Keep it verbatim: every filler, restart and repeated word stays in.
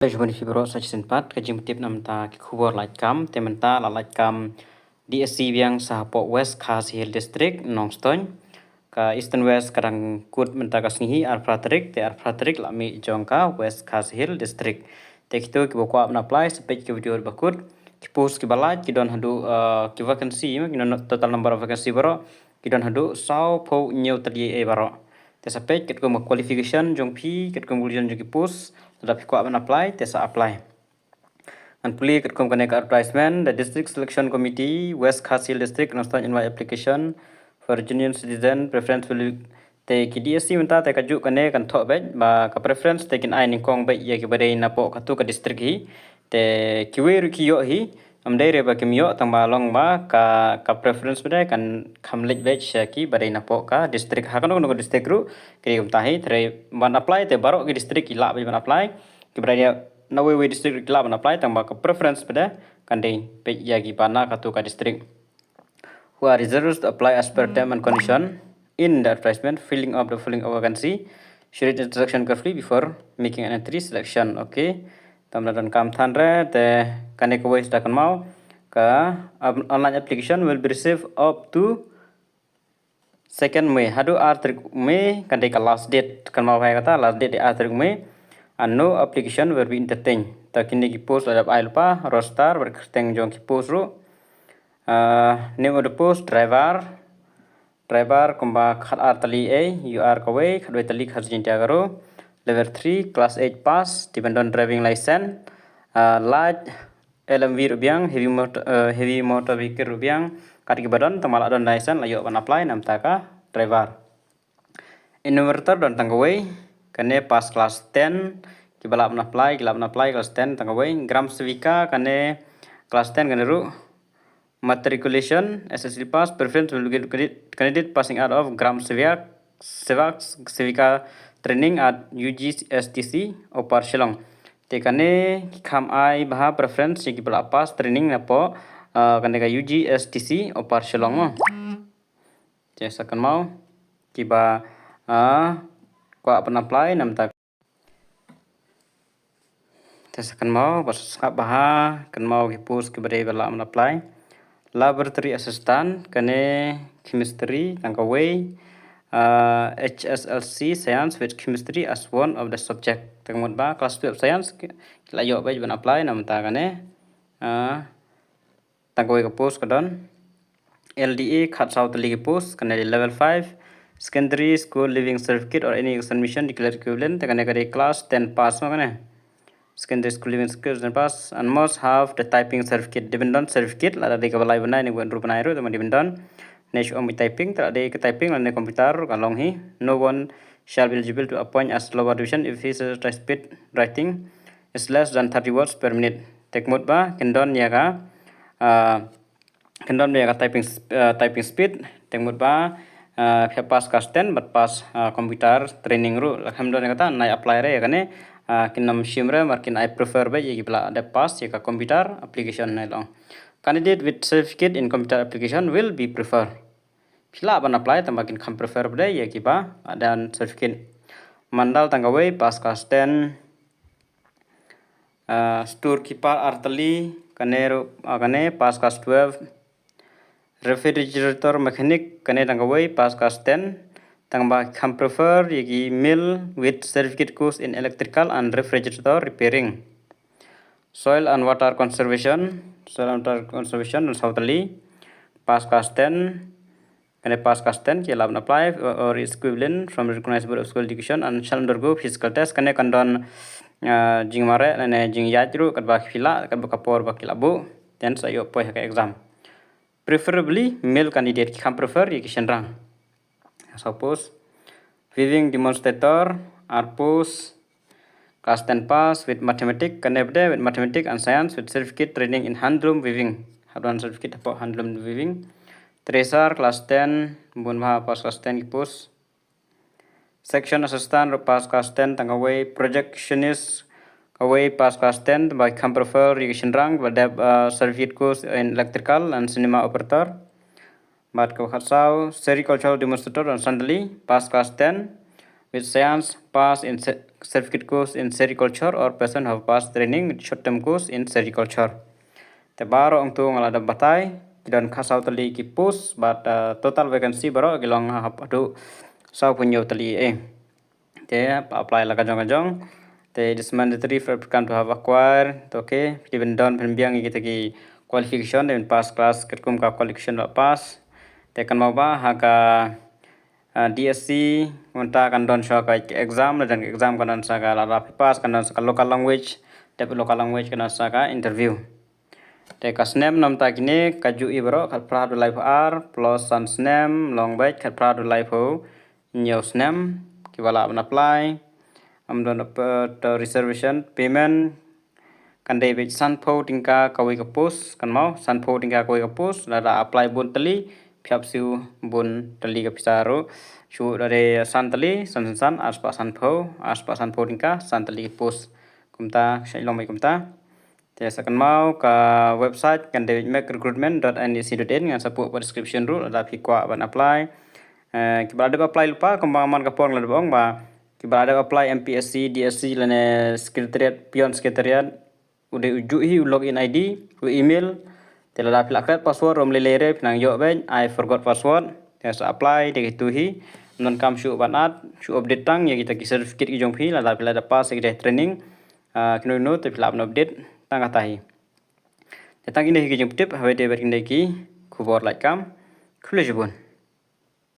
Te jubon hi bro sa chisin pat ka jingtip namta ki khubor lait kam te mynta la lait kam D S C biang sa hapoh West Khasi Hills District Nongstoiñ. Ka Eastern West ka dang kut mynta ka sngi hi arpra tarik te arpra tarik la mih jong ka West Khasi Hills District. Te kito kiba kwah ban apply sa peit ki video ba kut. Ki post kiba lait ki don haduh uh, ki vacancy ma ki total number of vacancy bro ki don haduh saw phew hynñiew tylli ei baroh. Te sa peit katkum ka qualification jong phi katkum ka qualification jong ki post lada phi kwah ban apply te sa apply. Ngan pule katkum kane ka advertisement, the District Selection Committee, West Khasi Hills District, Nongstoiñ invite application for genuine citizen preference will be te ki D S C mynta te ka juk kane kan thoh beit ba ka preference te kin ai nyngkong beit ïa kiba dei napoh katu ka district hi. Te kiwei ruh ki ïoh hi, am dei re ba kim ïoh tang ba long ba ka ka preference ba dei kan kham leit beit sha kiba dei napoh ka district. Ha kano kano ka district ruh ki dei kumta hi, te ban apply te baroh ki district ki lah beit ban apply. Kiba dei na wei wei district ruh ki lah ban apply tang ba ka preference ba dei kan dei beit ïa kiba na katu ka district. Who are reserved to apply as per term and condition in the advertisement, filling of the following vacancy. Should read instruction carefully before making an entry selection. Okay. Tam la don kam than re te kane ka wei sta kan mau ka um, online application will be received up to second May. Haduh ar tarik May kan dei ka last date kan mau hai kata last date dei ar tarik May. And no application will be entertained. Ta kine ki post la dap ai lypa roster bad kyrteng jong ki post ruh. Uh, name of the post driver. Driver kumba khat ar tylli ei, U R kawei, khat wei tylli khat Jaiñtia Garo. Level three, class eight pass, dependent driving license. Uh, light L M V ruh biang, heavy motor, uh, heavy motor vehicle ruh biang. Kat kiba don tang ba la don license la ïoh ban apply namta ka driver. Enumerator don tang kawei, kane pass class ten, kiba lah ban apply, ki lah ban apply class ten tang kawei. Gram Sevika kane class ten kane ruh. Matriculation, S S L C pass, preference will be given to candidate, candidate passing out of Gram Sevak, Sevak, Sevika training at U G S T C, Upper Shillong. Te kane ki kham ai bha preference ïa kiba la pass training napoh uh, kane ka U G S T C, Upper Shillong mo. Te sa kan mau kiba uh, kwah ban apply namta Te sa kan mau ba sngap bha kan mau ki post kiba dei ba lah ban apply. Laboratory assistant kane chemistry tang kawei. Uh, H S L C science with chemistry as one of the subject. Tang mut ba class twelve science ki la ïoh beit ban apply namta kane. Uh, tang kawei ka post ka don. L D A khat saw tylli ki post kane dei level five. Secondary school leaving certificate or any examination declared equivalent te kane ka dei class ten pass ma kane. Secondary school leaving certificate ten pass and must have the typing certificate, dependent certificate lada dei kaba lai bnai ne wan ru bnai ruh te ma dependent. Ne shu ong typing te lada dei ka typing lane computer ka long hi. No one shall be eligible to appoint as lower division if his type speed writing is less than thirty words per minute. Te ka mut ba kin don ïa ka uh, kin don ïa ka typing uh, typing speed te ka mut ba uh, phi pass class ten bad pass uh, computer training ruh la kham don ïa kata nai apply re ïa kane uh, kin nam shim re mar kin ai prefer ba ïa ki bla de pass ïa ka computer application nai long. Candidate with certificate in computer application will be prefer. Phi lah ban apply tang ba kin kham prefer ba de ïa ki ba dan certificate. Mandal tang kawei pass class ten. Uh, storekeeper artylli kane ru uh, kane pass class twelve. Refrigerator mechanic kane tang kawei pass class ten. Tang ba kham prefer ïa ki male with certificate course in electrical and refrigerator repairing. Soil and water conservation, soil and water conservation dan saw tylli pass class ten. Kane pass class ten ki lah ban apply or its equivalent from recognized board of school education and shall undergo physical test. Kane kan don uh, jingmareh lane jingïaid ruh katba ki phi lah katba ka por ba ki lah buh ten sa ïoh poi ha ka exam. Preferably male candidate ki kham prefer ïa ki shynrang. Suppose weaving demonstrator ar post. Class ten pass with mathematics kane bde with mathematics and science with certificate training in handloom weaving. Hap don certificate hapoh handloom weaving. Thresher class ten bun bha pass class ten ki post. Section assistant ruh pass class ten tang kawei. Projectionist kawei pass class ten ba kham prefer ïa ki shynrang ba dep uh, certificate course in electrical and cinema operator. Bad ka khatsaw sericultural demonstrator dan sandali pass class ten with science pass in certificate course in sericulture or person who have passed training short term course in sericulture. Te baroh ong tu nga la dep batai, ki don khatsaw tylli ki post bad total vacancy baroh ki long haduh saw phew hynñiew tylli eh. Te apply la ka jong ka jong. Te it is mandatory for applicant to have acquired, te okay, ki ban don pynbiang ïa kita ki qualification, te ban pass class katkum ka qualification ba pass. Te kan mawbah ha ka DSC mynta kan don shuwa ka exam, la don exam kan don sa ka, lada pass kan don sa ka local language, dep local language kan don sa ka interview. Te ka snem namta kine ka ju i baroh khatphra haduh laiphew ar plus san snem long beit khatphra haduh laiphew hynñiew snem. Kiba lah ban apply, am don reservation payment kan dei beit sanphew tyngka kawei ka post, kan mawbah sanphew tyngka kawei ka post, lada apply bun tylli phi hap siew bun tylli ka pisa ruh. Shu da dei san tylli, san san san, arspah sanphew, arspah sanphew tyngka san tylli ka post. Kumta shai long beit kumta. Te sa kan mawbah ka website kan dei make recruitment dot NEC dot in, ngan sa put ha description ruh lada phi kwah ban apply. Kiba la dep apply lypa kumba man ka por la dep ong ba kiba la dep apply MPSC, DSC lane secretariat, peon secretariat, u dei u ju hi u login ID, u email. Te lada phi la klet password ruh ym lei lei re, phi nang ïoh beit I forgot password. Te sa apply te kitu hi. Ym donkam shu ban add, shu update tang ïa kita ki certificate ki jong phi lada phi la dep pass ïa kita training. Kino kino te phi lah ban update tang kata hi. Te tang kine hi ki jingpyntip, haba ïadei bad kine ki khubor lait kam. Khublei shibun.